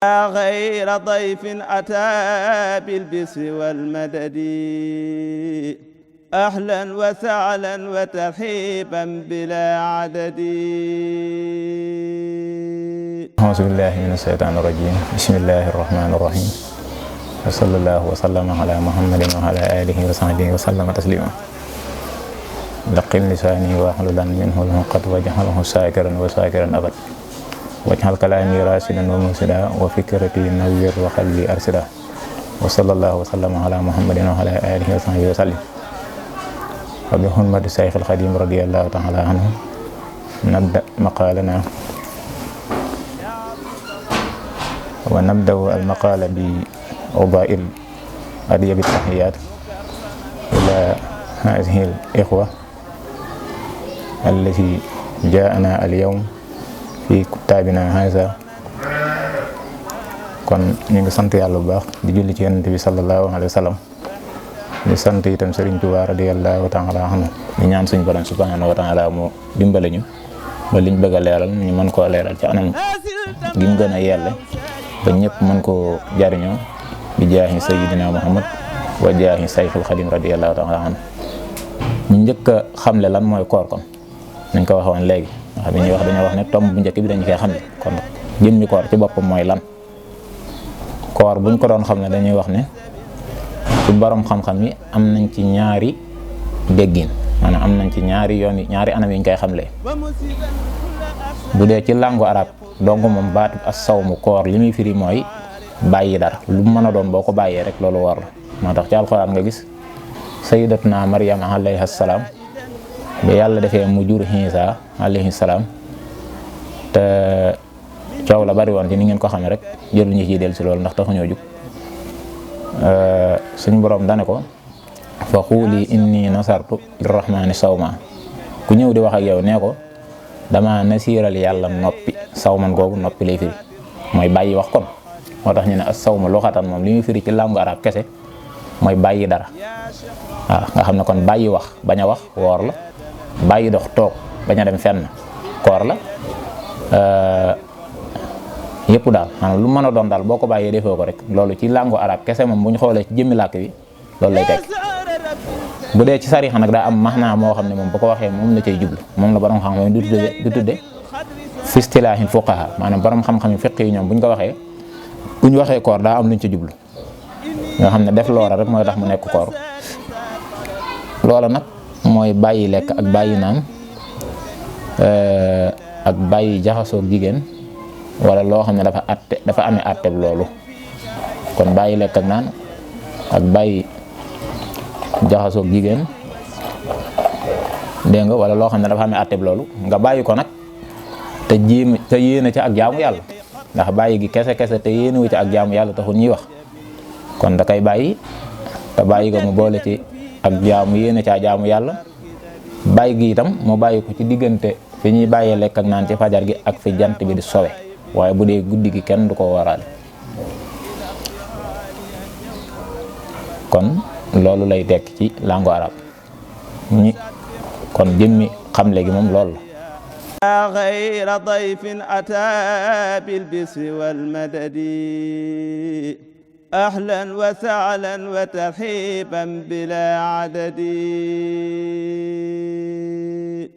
غير ضيف أتى بالبسر والمدد أهلا وسهلا وترحيبا بلا عدد. أعوذ بالله من الشيطان الرجيم. بسم الله الرحمن الرحيم. وصلى الله وسلم على محمد وعلى آله وصحبه وسلم تسليما. لقن لساني واحلل منه العقد واجعله شاكرا وشاكرا أبدا. واجعل كلامي راشدا ومرشدا وفكرتي نوير وقلبي أرشدا. وصلى الله وسلم على محمد وعلى آله وصحبه وسلم. وبحرمة الشيخ الخديم رضي الله تعالى عنه نبدأ مقالنا. ونبدأ المقال بأوضاء أديب التحيات إلى هذه الإخوة التي جاءنا اليوم في كتابنا هذا. kon ñu ngi sant yàlla bu baax di julli ci yonent bi sallallahu alayhi wa sallam di sant itam Serigne Touba radiyallahu ta'ala anhu ñu ñaan suñu borom subhanahu wa ta'ala mu dimbale ñu ba liñ bëgg a leeral ñu mën koo leeral ci anam gi mu gën a yelle ba ñëpp mën koo jariñoo bi jaahi sayyidina Muhammad wa jaahi sayful xadim radiyallahu ta'ala anhu. ñu njëkk a xamle lan mooy koor kon nañ ko waxoon léegi ndax bi ñuy wax dañoo wax ne tomb bu njëkk bi dañu koy xamle kon jëmmi koor ci boppam mooy lan. koor buñ ko doon xam ne dañuy wax ne ci borom xam-xam yi am nañ ci ñaari déggin maanaam am nañ ci ñaari yoon yi ñaari anam yi ñu koy xamlee. bu dee ci langue arabe donc moom baatu as-sawmu koor li muy firi mooy bàyyi dara lu mu mën a doon boo ko bàyyee rek loolu war la moo tax ci alxuraan nga gis sayyidatuna Maryam alayha salaam ba yàlla defee mu jur Iisa alayhi salaam te coow la bari woon ci ni ngeen ko xamee rek jël ñu ciy del si loolu ndax taxuñoo jug suñ borom dane ko fa xuuli inni nasartu lirrahmani sawma ku ñëw di wax ak yow nee ko dama nasiiral yàlla noppi sawman googu noppi lay firi mooy bàyyi wax kon moo tax ñu ne as sawma luxatan moom li muy firi ci langue arabe kese mooy bàyyi dara waaw nga xam ne kon bàyyi wax bañ a wax woor la bàyyi dox toog bañ a dem fenn koor la yëpp daal maanaam lu mën a doon daal boo ko bàyyee defoo ko rek loolu ci langue arabe kese moom bu ñu xoolee ci jëmmi làkk bi loolu lay teg bu dee ci sarixa nag daa am maxnaa moo xam ne moom bu ko waxee moom la cay jublu moom la borom xam-xam du tudde fi istilaahi fuqaha maanaam borom xam-xam yi fiq yi ñoom bu ñu ko waxee bu ñu waxee koor daa am luñ ci jublu nga xam ne def loola rek mooy tax mu nekk koor loola nag mooy bàyyi lekk ak bàyyi naan ak bàyyi jaxasoog jigéen wala loo xam ne dafa amee àtte loolu kon bàyyi lekk ak naan ak bàyyi jaxasoog jigéen dégg nga wala loo xam ne dafa amee àtte loolu nga bàyyi ko nag te yéene ca ak jaamu yàlla ndax bàyyi gi kese te yéenewu ca ak jaamu yàlla taxul ñuy wax kon da kay bàyyi te bàyyi ko mu boole ci ak jaamu yéene ca jaamu yàlla bàyyi gi itam mu bàyyi ko ci diggante fi ñuy bàyyee lekk ak naan ci fajar gi ak fi jant bi di sowe waaye bu dee guddi gi kenn du ko waraale kon loolu lay tekk ci langue arabe ñi kon jëmmi xamle gi moom loolu la ghayra dayfin ata bil bisri wal madadi ahlan wa sahlan wa tarhiban bila adadi.